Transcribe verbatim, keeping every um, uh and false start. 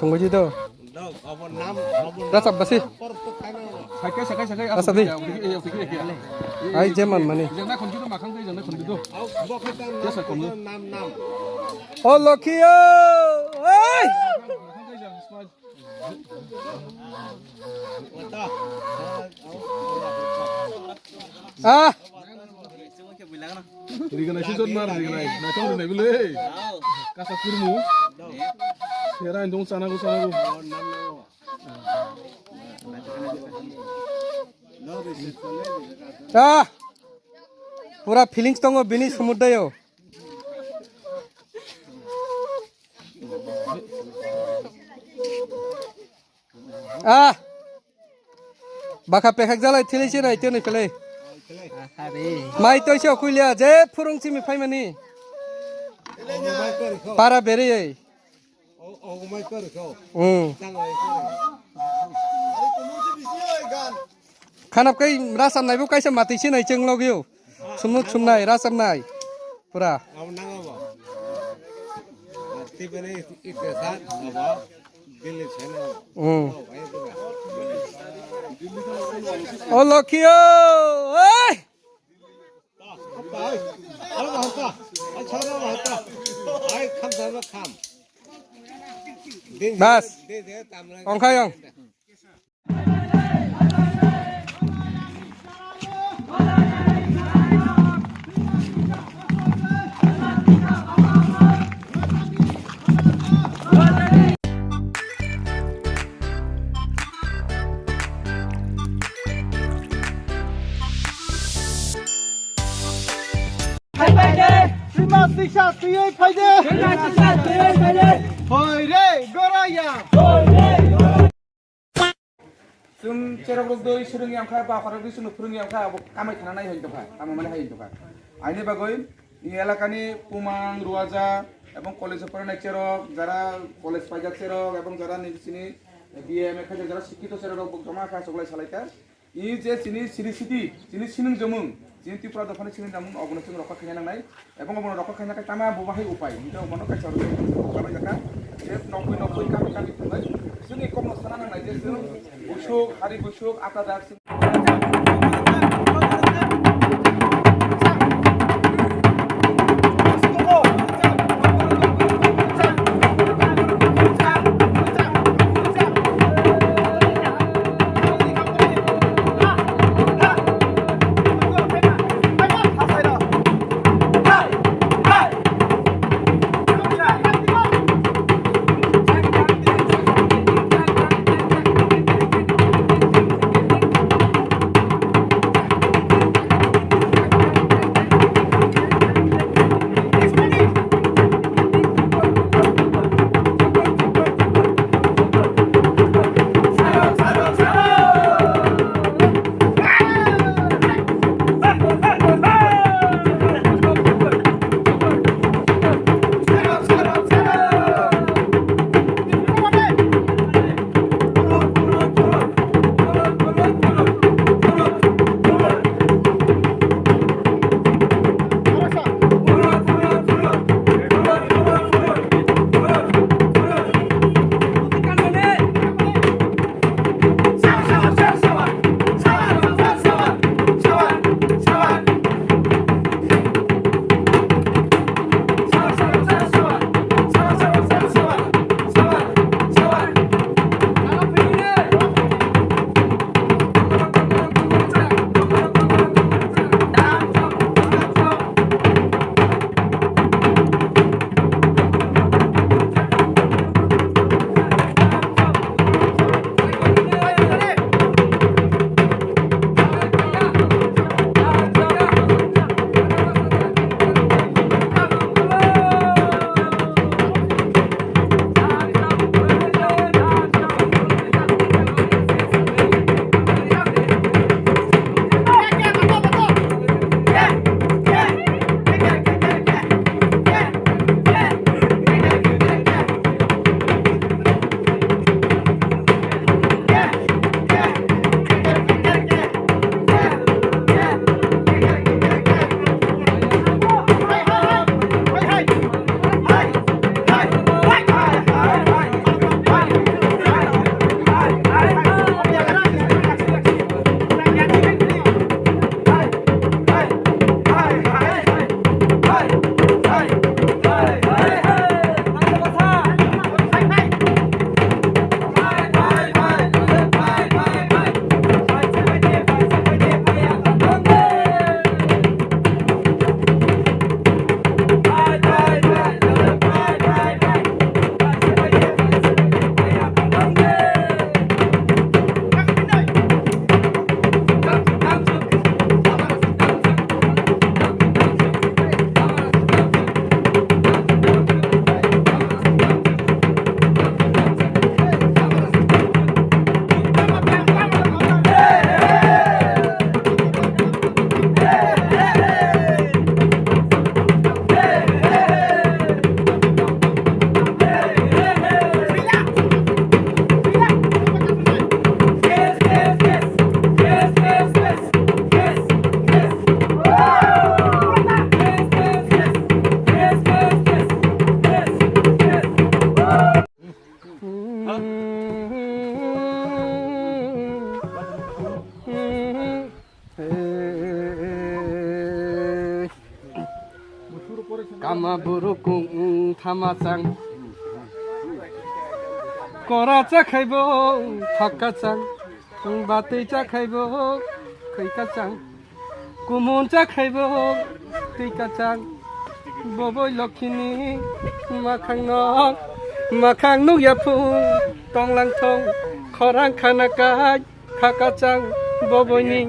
Sungguji do. Rasap basi. Sakai, sakai, sakai. Rasap di. Ai, jeman mani. Jangna khonju do, makhang kai jangna khonju do. Jasa khonju. O Lokhi o. Ai. Ah. Riganai si jot mar, riganai. Na chong rinai bile. Kasa kurmu. Sera indong sana go, sana go. Ah. Pura feelings tongo bini sumudayo. Ah! Baka pekhak jalai thili se nai tene kele. Mai toi se kulia je phurung simi phaimani. Para bere ei. Hmm. Khanap kai rasam naibo kaisa mati se nai cheng logio. Sumuk sumnai, rasam nai. Pura. Abo nang abo. Tibini ite sa abo. Bili sena. Hmm. O Lokhi o. Ei! Ai, kham sama kham. Bas. Ongkhayong. Sima sisa siyoi phaide. Sima sisa siyoi phaide. Hoi re goraya. Hoi re goraya. Chwng cherok rok doi swrwng yang kha, ba khorok doi chwngno phwrwng yang kha, abo kamai thana nai hai tongkha, tamo mani hai tongkha. Aini bagwi ni elakani Pumang, Ruaja ebong college o porinai cherok, jara college paijak cherok ebong jara ni sini B A M A khaijak jara sikito cherok rok bo joma kha, choklai salai kha. I je chini siri siti, chini sinung jomung, chini Tripura dophani sinung jomung, obono chwng rokha khaina nangnai. Ebong obono rokha khaina khe tama bo bahai upai. Hingke obono kaisa rokha khabai jakha. Je nokwi nokwi kami kami thangwi. Chini kokno sana nangnai je chwng busuk, hari busuk, ata dak. Ama burukung thama chang. Kora chakhaibo thakka chang. Batwi chakhaibo khaika chang. Kumun chakhaibo twi kachang. Boboi lokhini makhang no makhang nukya phung tonglang thong khorang khana kai kha kachang boboini.